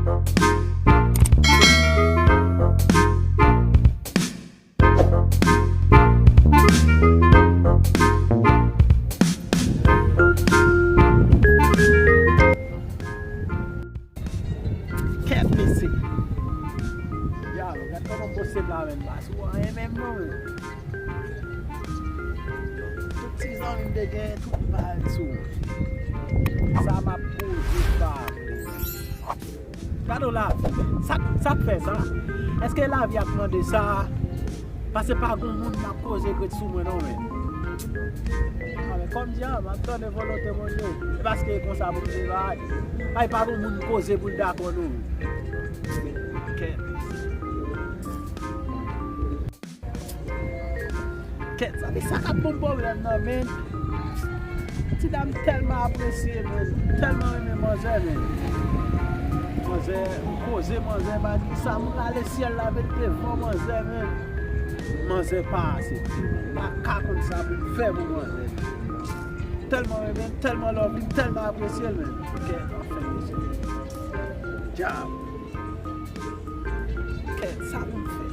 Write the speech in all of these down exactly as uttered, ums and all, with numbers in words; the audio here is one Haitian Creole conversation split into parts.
Kèt mesye. Yo, gad kòman m poste la menm, pa sou anyen menm non. Tout ti zanmi m te gen, tout pa sou. Sa m ap poze pa. Gade w lavi. Sa, sa k fè sa? Èske lavi ap mande sa? Paske pa gon moun m ap koze k ret sou mwen non men. A, men kòm di a, m ap tande volonte Bondye. E paske e konsa pou m te bay. Ay, pa gon moun m koze pou l dakò non. Kèt. Kèt, sa, men sa k ap ban m pwoblèm nan, men. Ti dam tèlman apresye, men. Tèlman renmen manzè, men. Manzè, m koze manzè, pa di sa, m rale syèl la, met devan manzè, men. Manzè pa aksepte, men. M pa ka konn sa pou m fè pou manzè, men. Tèlman renmen, tèlman love li, tèlman apresye l, men. Kèt, anfen, mesye. Dyab. Kèt, sa pou m fè?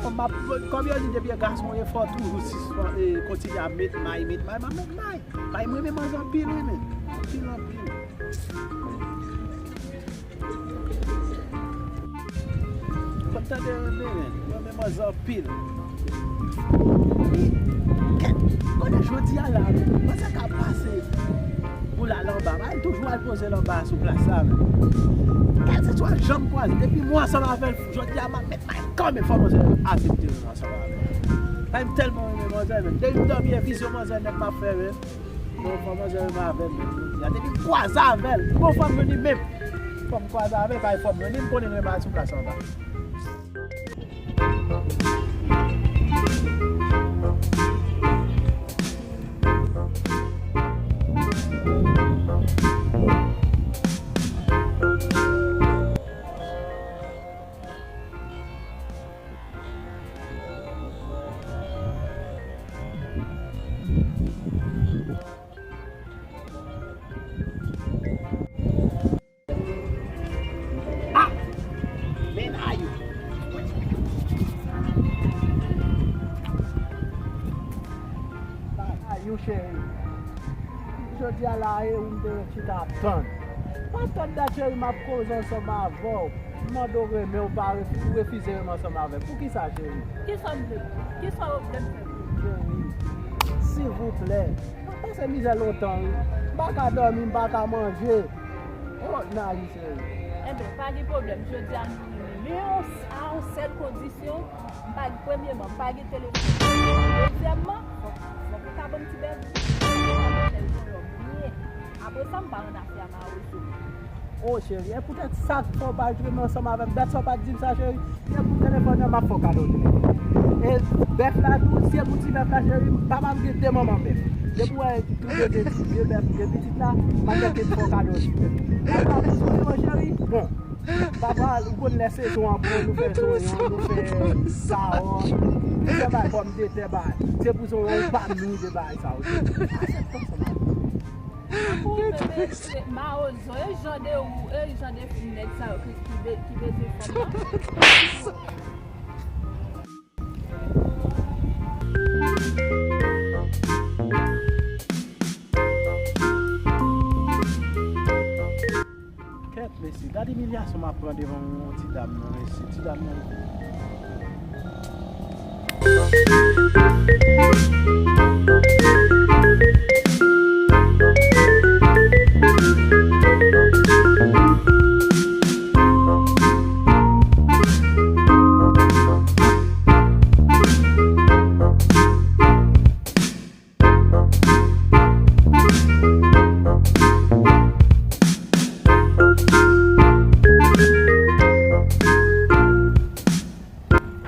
Non, m ap, kòm yo di, depi e gason, e fò toujou sispann, e, kontinye ap met may, met may, m ap met may. May, m renmen manzè anpil, wi, men. Anpil, anpil. Kontan de renmen, men. M renmen manzè anpil. Kèt, konnen jodi a la, men, manzè ka pase pou l al anba. Mwen toujou al poze l anba sou plas la, men. Kèt, se swa janm kwaze. Depi mwen ansanm avè l, jodi a, m ap met may kanmenm, fò manzè aksepte m ansanm avè l. Ay, m tèlman renmen manzè, men. Depi m dòmi, e vizyon manzè nèt m ap fè, men. Bon, fò manzè renmen avè m, men. Jodi a, depi m kwaze avè l, bon, fò m jwenn li menm. Fò m kwaze avè l, pa fò m jwenn li, m konnen l renmen al sou plas anba. Ah! Men a yo. A yo, cheri. Jodi a la, e ou m te chita ap tann. Pa tann dat, cheri, m ap koze ansanm avè w. M mande w renmen w, pa refi-, ou refize renmen ansanm avè m. Poukisa, cheri? Kisa m vle? Kisa w vle m fè pou ou? Cheri, silvouplè, m ap pase mizè lontan, wi. M pa ka dòmi, m pa ka manje. Oh, Nari, cheri. Enben, pa gen pwoblèm. Jodi a, nou renmen. Men yon, a yon sèl kondisyon, m pa, premyèman, m pa gen telefòn. Dezyèmman, fòk, fòk ou ka ban m ti bèf. Apre sa, m pa annafè a mawozo. Oh, cheri, e poutèt sa k fè w pa jwenn ansanm avè m. Dat sa w pa t di m sa, cheri. E pou telefòn nan, m ap fè w kado telefòn. E bèf la tou, se pou ti bèf la, cheri. Papa m gen de manman bèf. Depi w wè tou de gen ti, de bèf, de pitit la, m ap mete m fè w kado ti bèf. Papa m sou yo, cheri. Bon. Papa, ou konn lè sezon an bon, nou fè zonyon, nou fè kawòt, nou fè bay pòmdetè, bay. Se pou zonyon, ou pa nou de bay sa, ok? Aksepte ansanm avè m. Pou ou menm, e, e, mawozo, e jan de ou, e jan de fi nèg sa yo ki, ki be-, ki bezwen fanm nan. Kèt, mesye, gad imilyasyon m ap pran devan yon ti dam nan, mesye. Ti dam nan.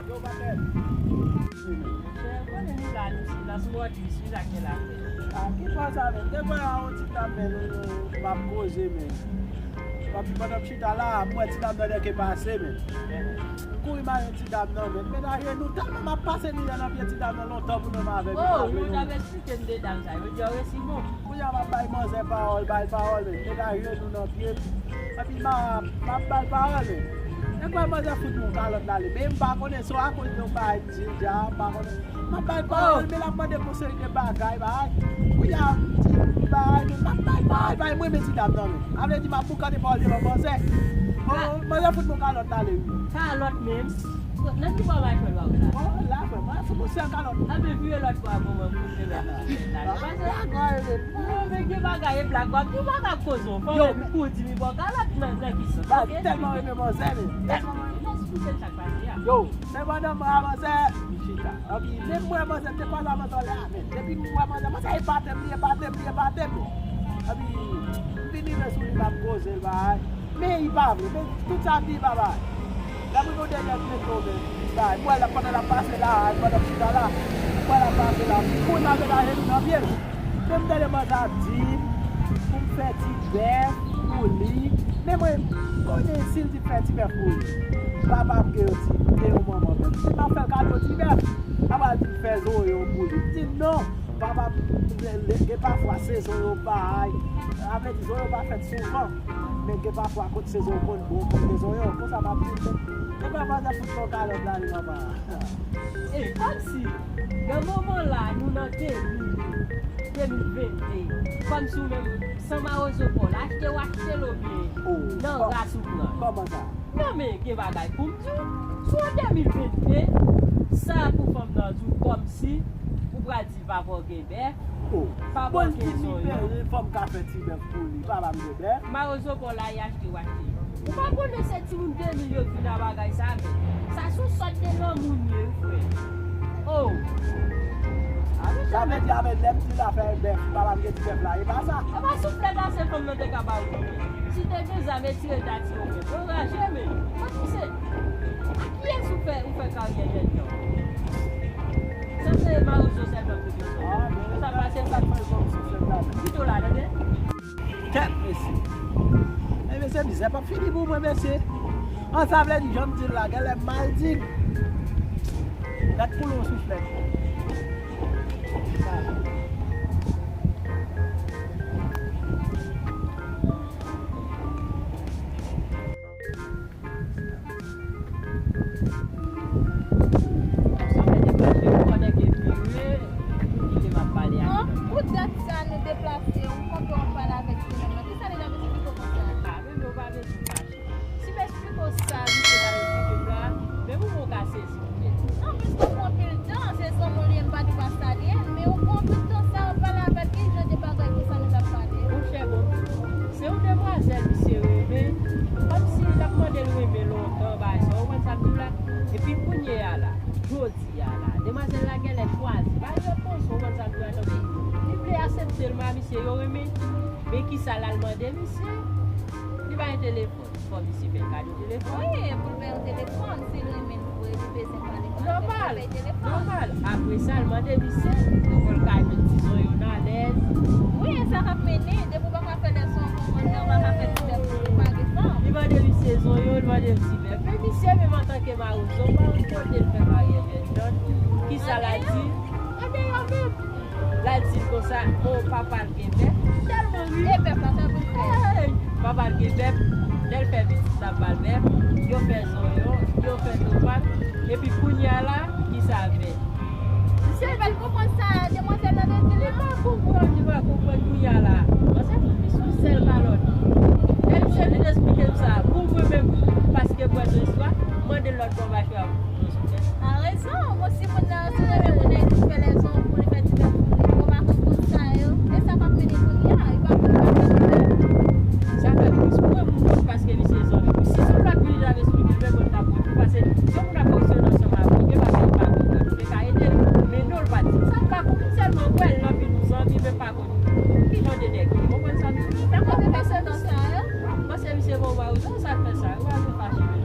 Yo, patnè. Chè, konnen nou la, nou sou, nan sou wòdlis, wi, sa k gen la. A, ki fwa sa, men? Te kwè a yon ti dam, men, nou, nou, m ap koze, men. Epi pandan m chita la, m wè ti dam nan dèke pase, men. M kouri mare ti dam nan, men. Met ajenou, tèlman m ap pase mizè nan pye ti dam nan lontan pou nou avè m. Oh, nou t ap eksplike m de dam sa yo. Yo di yo resi bon. Kounye a m ap bay manzè pawòl, bay pawòl, men. Met ajenou nan pye m. Epi m a, m ap ba l pawòl, men. Nèg wè manzè fout yon kalòt la, li. Men m pa konnen si akoz de yon bagay di l dja, m pa konnen. M ap ba l pawòl, men l ap mande m yon seri de bagay, bagay. Kounye a, m di bagay, men m ap ba l pawòl, bagay, mwen renmen ti dam nan, men. A vle di, m ap boukante pawòl devan manzè. Bon, manzè fout yon kalòt la, li, wi. Kalòt menm? Nan ki bò w al jwenn bagay la? Bon, la, frè, mwen fout yon sèl kalòt. A, men vire lòt bò a, bon, mwen fout yon lòt kalòt la. Pase, non, men gen bagay e blag, w ap di w pa ka koze, w fò w menm kou di mi bò kalòt nan, nan ki sans, ok? Tèlman renmen manzè, men. Tèlman renmen. Lès pou se sa k pase a. Yo, sepandan mwen a manzè, m chita. Epi, menm mwen manzè, te kwaze a manzè lè a, men. Depi m wè manzè, manzè epate m, li epate m, li epate m. Epi, m vin rive sou li, m ap koze l, bay. Men li pa vle, men tout sa m di li pa bay. Lè m rive yon dènye treto, men, bay, m wè l ap, pandan l ap pase la, pandan m chita la, m wè l ap pase la, m kouri m al met ajenou nan pye l. Men m tande manzè ap di m pou m fè ti bèf pou li. Men mwen, m konnen si l di m fè ti bèf pou li, papa m gen yon ti, gen yon manman menm. Si m ap fè l kado ti bèf, l ap al di m fè zoyon pou li. M di non. Papa m gen pafwa sezon yo bay. Sa vle di zonyon pa fèt souvan. Men gen pafwa kot sezon yo konn bon, konn gen zonyon. Konsa m ap di, men, men manzè fout yon kalòt la, li, papa. E, kòmsi, nan moman la, nou nan de mil, de mil vennde. Kòmsi w menm, san mawozo pa w la, achte w achte l oubyen nan ras ou pran l? Kòman sa? Non, men gen bagay pou m di w. Si w an de mil vennde, sa pou fanm nan di w kòmsi ou pral di papa w gen bèf, papa w gen zonyon. Bon, li fò m ka fè ti bèf pou li, papa m gen bèf. Mawozo pa w la, y achte w achte. Ou pa konnen se timoun de mil yo ki nan bagay sa, men sa se yon sòt de lanmou n ye, wi, frè. Oh! Sa vle di, avè lè m di l afè bèf, papa m gen ti bèf la, e pa sa. E pa souflèt la, se fanm nan te ka ba w. Si te gen zam, e tire ta tire w menm. Anraje, men. Kot misye? A kiyès ou fè, ou fè karyè jèn jan? Sa se mawozo sèlman pou bezwen. Ah, men sa pase sa k fè l kòm souflèt la. Pito la, tande? Kèt, mesye. Men mesye, mizè p ap fini pou mwen, mesye. An, sa vle di, jan m di l la, genlè m mal di l. Gad koulè yon souflèt. An, pou dat sa nou deplase, ou kanpe w ap pale avèk ti nonm nan. Kisa li t ap eksplike w konsa? A, men nou pa bezwen fache. Si m eksplike w sa misye t ap eksplike m la, menm ou menm ou ka sezi. Non, paske w pran anpil tan, se zanmi w li ye, m pa di w pa salye l, men ou pran anpil tan sa w ap pale avè l, ki jan de bagay konsa nou t ap pale? Monchè, bon, se yon demwazèl misye renmen, kòmsi l ap mande l renmen lontan, bagay sa, ou konprann sa m di w la? Epi kounye a la, jodi a la, demwazèl la genlè chwazi bay repons, ou konprann sa m di w la, tanpri. Li vle aksepte l, men misye yo renmen, men kisa l al mande misye? Li pa gen telefòn. Fò misye fè l kado telefòn. Wi, pou l fè yon telefòn, si l renmen l vre, li bezwen pale, fò l fè telefòn. Nòmal, nòmal. Apre sa, l mande misye, pou l ka met ti zonyon nan alèz. Wi, e sa k ap mennen, depi w pa ka fè lèson an kòmandan, w pa ka fè ti lèson, ou pa gen fanm. Li mande misye zonyon, li mande l ti bèf. Men misye menm antanke mawozo, pa yon kote l fè karyè jèn jan. Kisa l al di? Andeyò menm. L al di l konsa, o, papa l gen bèf. Tèlman ri. E bèf la, sa pou l fè? Hey! Papa l gen bèf. Lè l fè pitit la, ba l bèf. Yo fè zonyon, yo fè topak. Epi kounye a la, kisa l fè? Misye pa t konprann sa demwazèl la te di la. Li pa konprann, li pa konprann kounye a la. Manzè fout misye yon sèl kalòt. Lè misye vin eksplike m sa, pou mwen menm, paske m wè sou istwa, mande l lòt bò, m pa fè. A rezon, bon, si moun nan, si w renmen moun nan, epi w fè lèzon pou li fè ti bèf pou li, ou pa konprann sa yo. E sa k ap mennen kounye a, li pa konprann sa. Sa fè plis pou mwen, moun yo, paske li se zanmi m. Si se yon lòt moun li t ap eksplike l, men mwen m t ap ri pou, paske yon moun ap fonksyone ansanm avè w, gen bagay li pa konprann, ou te ka ede l, men non, l pa t di m sa, m pa konprann, m sèlman wè l nan vi nou zanmi, men m pa konn ki jan de nèg li ye. Ou konprann sa m di w? Sa koze pase nan sa yo? M panse misye bon mawozo, sa k fè sa, ou pa vin fache.